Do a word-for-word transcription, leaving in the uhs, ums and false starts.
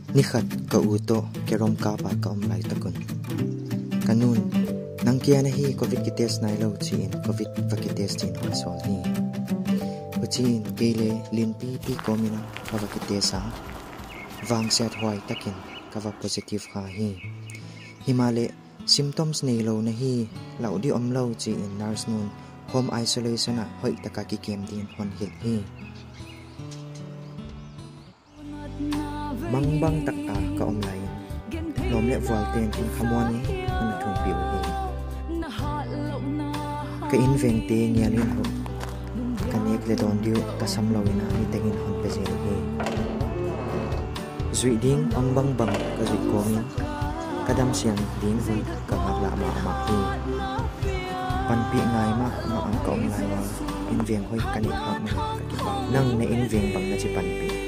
Ni khat ka u toh Kerom kap a ka om laitak un, ka nu'n, nang kia na hi, covid kitest nailou chi in, covid va kitest in hon sawl hi. Huchi in kei leh Linpipi kawm in ka va kitest a, vangsiathuai tak in ka va positive kha hi. Himahleh symptoms neilou na hi, lauh di omlou chi in nurse nu'n home isolation ah hoihtak a kikem din hon hilh hi. Mangbang tak a ka om lai in, lawm leh vualte'n khamuan in hon thum pih uhi. Ka invengte ngial in hoh, ka nek leh dawn di uh tasam lou in a niteng in hon pe zel uhi. Zuih ding om bangbang ka zuih kawm in, ka damsiang ding hun ka ngaklah mahmah hi. Panpih ngai mahmah a ka om lai ua, inveng hoih ka neih khak manin ka kipak. Nang na inveng bang na chi panpih?